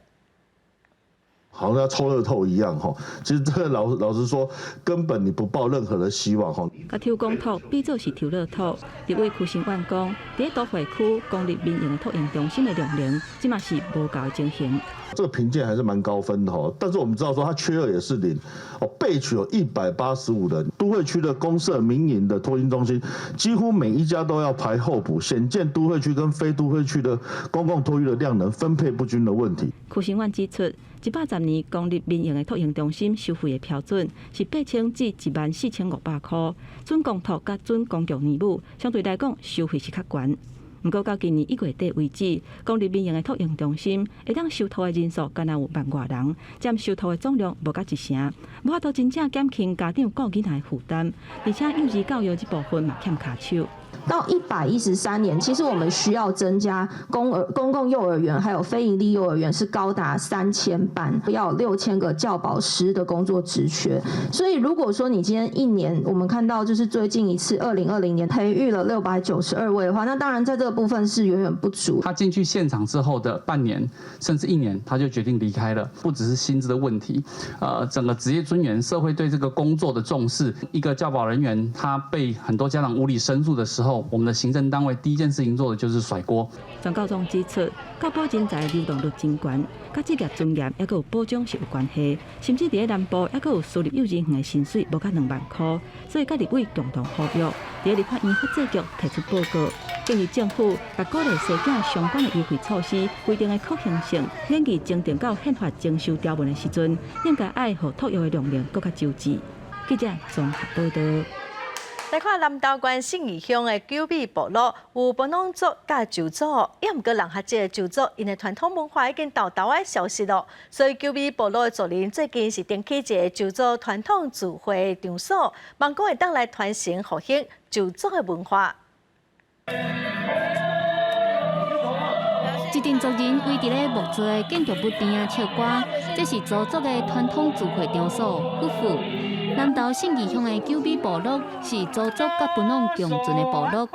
好像抽樂透一樣哈，其實這個老實說，根本你不抱任何的希望哈。共抽公托比做是抽樂透，立委柯興萬講，佇都會區公立民營的托嬰中心的量能，這嘛是無夠的情形。這個評鑑還是蠻高分的哈，但是我們知道說它缺額也是零，哦，備取有185人，都會區的公設民營的托嬰中心，幾乎每一家都要排候補，顯見都會區跟非都會區的公共托育的量能分配不均的問題。柯興萬指出，110年公立民營的托嬰中心收費的標準是8000至14,500塊，準公托佮準公共年母相對來講收費是較懸。毋過到今年1月底為止，公立民營的托嬰中心會當收托的人數敢若有萬外人，佔收托的總量無到一成，無法度真正減輕家長顧囡仔的負擔，而且幼兒教育這部分嘛欠跤手。到113年，其實我們需要增加公共幼兒園，還有非營利幼兒園是高達3000班，要6000個教保師的工作職缺。所以如果說你今天一年，我們看到就是最近一次2020年培育了692位的話，那當然在這個部分是遠遠不足。他進去現場之後的半年甚至一年，他就決定離開了。不只是薪資的問題，整個職業尊嚴、社會對這個工作的重視，一個教保人員他被很多家長無理申訴的時候，我們的行政單位第一件事情做的就是甩鍋。全教總指出，教保人才流動率真懸，佮職業尊嚴猶閣有保障是有關係，甚至佇咧南部猶閣有私立幼兒園的薪水無到2萬塊，所以佮立委共同呼籲，佇立法院法制局提出報告，建議政府共鼓勵生囝相關的優惠措施規定的可行性，研議增訂到憲法增修條文的時陣，應該愛予托育的量能閣較周至。記者綜合報導。來看南投縣信義鄉的九美部落，有布農族佮鄒族，也毋過人較少的鄒族，𪜶的傳統文化已經沓沓仔消失囉。所以九美部落的族人最近是重起一個鄒族傳統聚會場所，望講會當來傳承復興鄒族的文化。一陣族人圍佇咧木造的建築物邊仔唱歌，這是鄒族的傳統聚會場所——富富。南投信義鄉的九美部落是鄒族佮布農共存的部落，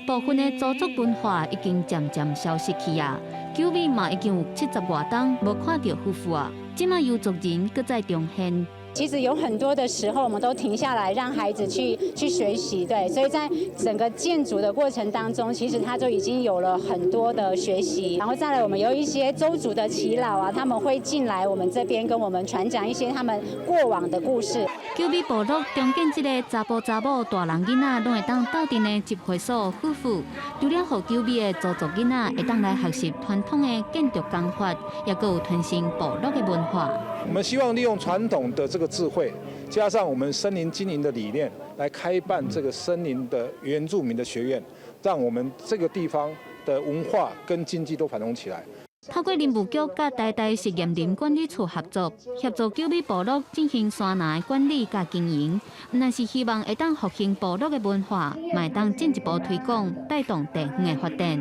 部分的鄒族文化已經漸漸消失去啊。九美嘛已經有70外冬無看著富富啊，這馬由族人閣再重現。其實有很多的時候，我們都停下來讓孩子去學習，對，所以在整個建築的過程當中，其實他就已經有了很多的學習。然後再來，我們有一些鄒族的耆老啊，他們會進來我們這邊跟我們傳講一些他們過往的故事。九美部落重建這个查埔查某、大人囡仔攏會當鬥陣的集會所，富富，除了予九美的鄒族囡仔會當來學習傳統的建築工法，也閣有傳承部落的文化。我們希望利用傳統的這個智慧，加上我們森林經營的理念，來開辦這個森林的原住民的學院，讓我們這個地方的文化跟經濟都繁榮起來。透過林務局佮台大實驗林管理處合作，協助九美部落進行山林的管理佮經營，毋但是希望會當復興部落的文化，嘛會當進一步推廣，帶動地方的發展。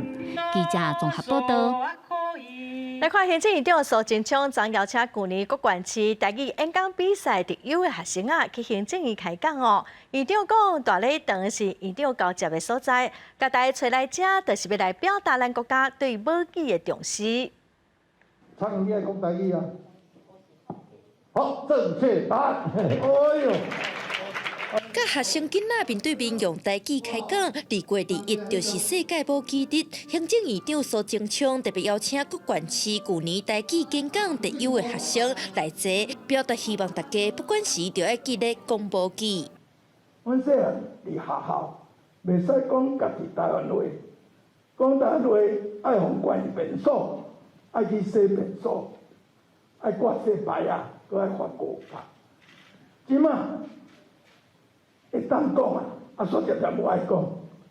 記者綜合報導。來看行政院長蘇貞昌昨邀請舊年各縣市台語演講比賽得優的學生仔去行政院開講哦。院長講，大禮堂是院長交接的所在，共大家揣來遮，就是欲來表達咱國家對母語的重視。唱你愛講台語啊？好，正確答案。哎喲！佮學生囡仔面對面用台語開講，2月21就是世界母語日。行政院長蘇貞昌特別邀請各縣市舊年台語演講得優的學生來坐，表達希望大家不管時著愛記得講母語。阮細漢佇學校袂使講家己台灣話，講台灣話愛予關便所，愛去洗便所，愛掛洗牌仔，閣愛罰500。這馬會當講啊，啊煞常常無愛講，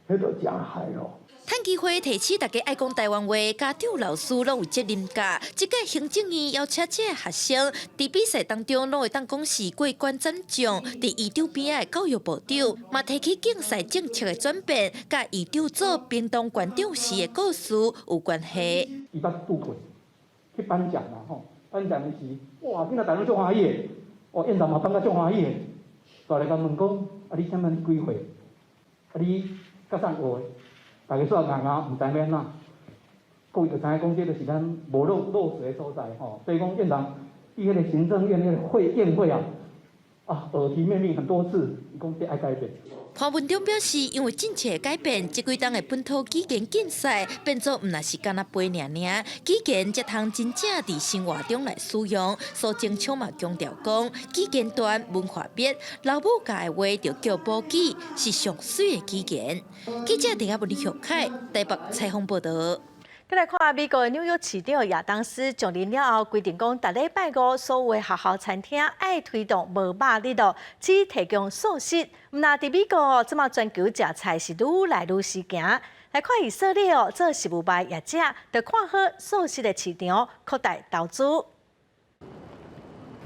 彼就誠害咯。趁機會提醒大家愛講台灣話，家長老師攏有責任教。這屆行政院邀請這个學生，佇比賽當中攏會當講是過關斬將。佇院長邊仔的教育部長嘛提起競賽政策的轉變，佮院長做屏東縣長時的故事有關係。伊捌拄過去頒獎嘛吼，頒獎時，哇，囡仔逐家足歡喜的，哦，院長嘛感覺足歡喜的，大來共問講，啊，你啥物幾歲？啊，你佮啥學的？大家煞硬硬，毋知欲按怎。各位就知影講，這就是咱無落落實的所在吼。所以講，院長佇彼个行政院彼个會宴會啊，啊，耳提面命很多次，伊講這愛改變。潘文忠表示，因為政策改變，這幾冬的本土語言競賽變做毋若是干焦杯爾爾，語言才通真正佇生活中來使用。蘇貞昌嘛強調講，語言斷文化滅，老母教的話就叫母語，是上媠的語言。記者鄭亞文、李玉凱台北採訪報導。再來看美國紐約市長亞當斯上任了後，規定講，逐禮拜五所有的學校餐廳愛推動無肉日哦，只提供素食。毋但佇美國哦，這馬全球食菜是愈來愈時行。來看以色列哦，做食物賣業者，就看好素食的市場，擴大投資。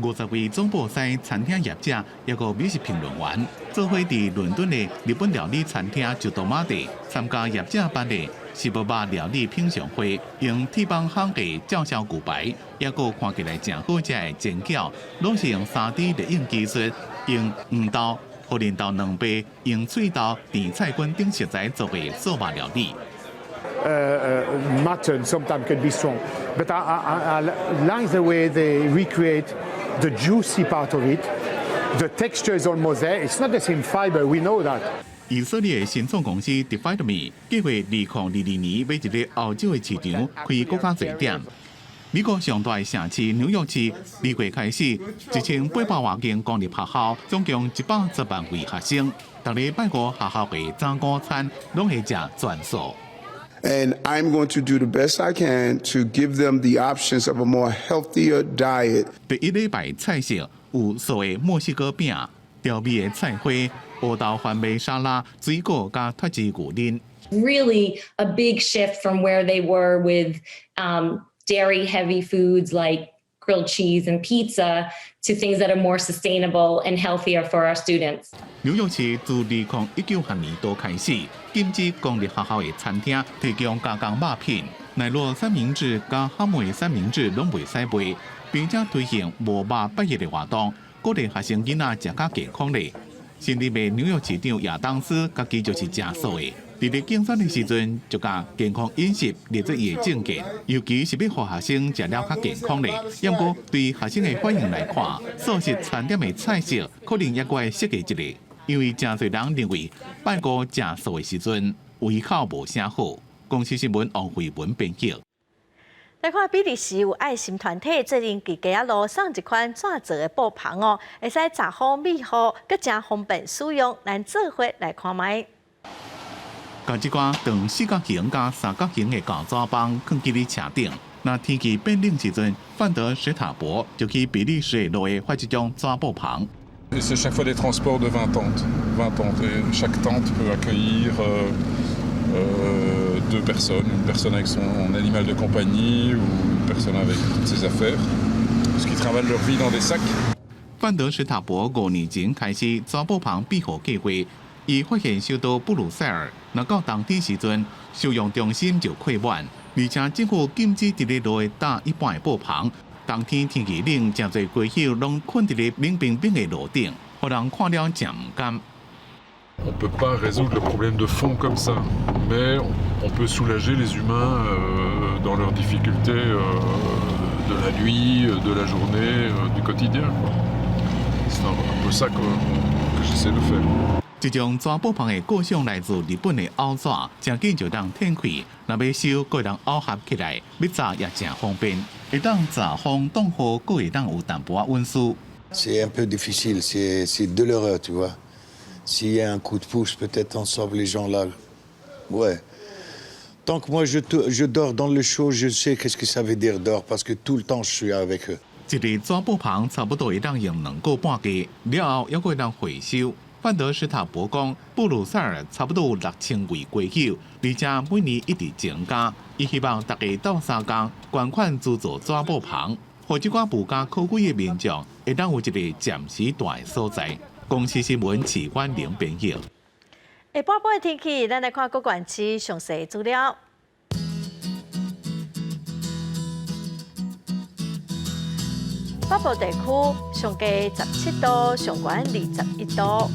50位總部西餐廳業者，抑閣美食評論員，做伙佇倫敦的日本料理餐廳就多馬地參加業者辦的食無肉料理品嘗會，用鐵板烘的照燒牛排，抑閣看起來誠好食的煎餃，攏是用3D 列印技術，用黃豆、荷蘭豆兩倍，用脆豆、甜菜根等食材做的素肉料理。 Mutton sometimes can be strong, but I like the way they recreate the juicy part of it. The texture is almost there. It's not the same fiber, we know that. 以色列新創公司 Define Me 計劃2022年欲佇咧歐洲的市場開閣較濟店。美國上大城市紐約市，2月開始，1800外間公立學校，總共110萬位學生，逐禮拜五學校的早午餐攏會食全素。 And I'm going to do the best I can to give them the options of a more healthier diet. 第一禮拜菜色有素的墨西哥餅、調味的菜花、烏豆番麥沙拉、水果佮脫脂牛奶。 Really a big shift from where they were with dairy heavy foods like grilled cheese and pizza to things that are more sustainable and healthier for our students. 紐約市自2019學年度開始，禁止公立學校的餐廳提供加工肉品，奶酪三明治佮哈姆的三明治攏袂使賣，並且推行無肉拜日的活動，鼓勵學生囡仔食較健康咧。新任的紐約市長亞當斯家己就是食素的，佇咧競選的時陣就共健康飲食列做伊的政見，尤其是欲予學生食了較健康咧。毋過對學生的反應來看，素食餐點的菜色可能猶閣愛設計一下，因為誠濟人認為拜五食素的時陣胃口無啥好。公視新聞王慧文編輯。來看比利時有愛心團體最近佇街仔路送一款紙做的布篷哦，會使遮風避雨，閣誠方便使用。咱做伙來看覓。共這寡長四角形佮三角形的膠紙板囥佇咧車頂。若天氣變冷時陣，范德史塔博就去比利時的路下發這種紙布篷。 C'est chaque fois des transports de 20 tentes. 20 tentes. Et chaque tente peut accueillir deux personnes, une personne avec son animal de compagnie ou une personne avec toutes ses affaires, parce qu'ils trimballent leur vie dans des sacs. 范德史塔博5年前開始紙布篷庇護計劃，伊發現首都布魯塞爾，若到冬天時陣，收容中心就客滿，而且政府禁止佇咧路下搭一般的布篷。冬天天氣冷，誠濟街友攏睏佇咧冷冰冰的路頂，予人看了誠毋甘。 On ne peut pas résoudre le problème de fond comme ça, mais on peut soulager les humains dans leurs difficultés de la nuit, de la journée, du quotidien, quoi. C'est un peu ça que j'essaie de faire. 這種紙布篷的構想來自日本的拗紙，誠緊就當展開，若欲收，閣會當拗合起來，欲紮也誠方便，會當遮風擋雨，閣會當有淡薄仔隱私。 C'est un peu difficile, c'est douloureux, tu vois. S'il y a un coup de pouce, peut-être on sauve les gens là. Ouais. Tant que moi je dors dans le chaud, je sais qu'est-ce que ça veut dire dehors, parce que tout le temps je suis avec eux. 一個紙布篷差不多會當用2個半月，了後猶閣會當回收。范德斯塔伯講，布魯塞爾差不多有6000位街友，而且每年一直增加。伊希望大家鬥相共捐款資助紙布棚，予這寡無家可歸的民眾會當有一個暫時蹛的所在。公視新聞齊婉玲編譯。下半晡的天氣，咱來看各縣市詳細資料。北部地區上低17度，上懸21度。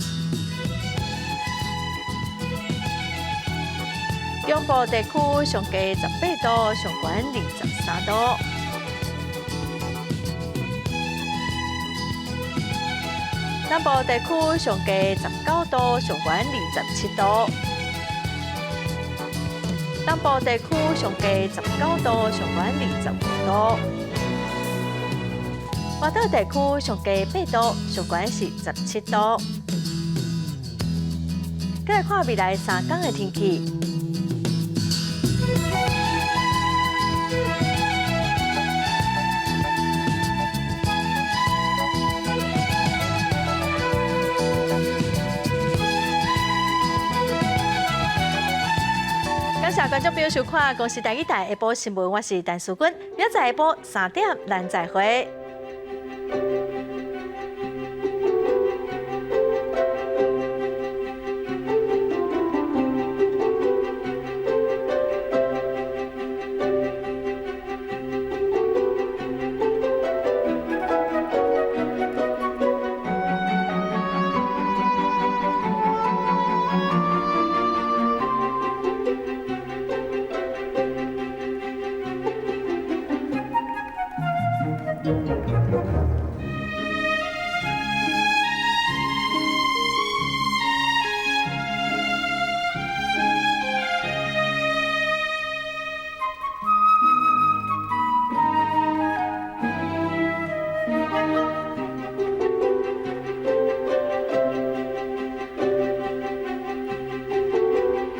中部地區上低18度，上懸23度。南部地區上低19度，上懸27度。東部地區上低19度，上懸25度。外島地區上低8度，上懸是17度。閣來看未來3工的天氣。感謝觀眾朋友收看《公視台語台》下晡新聞，我是陳淑君，明仔載下晡3點，咱再會。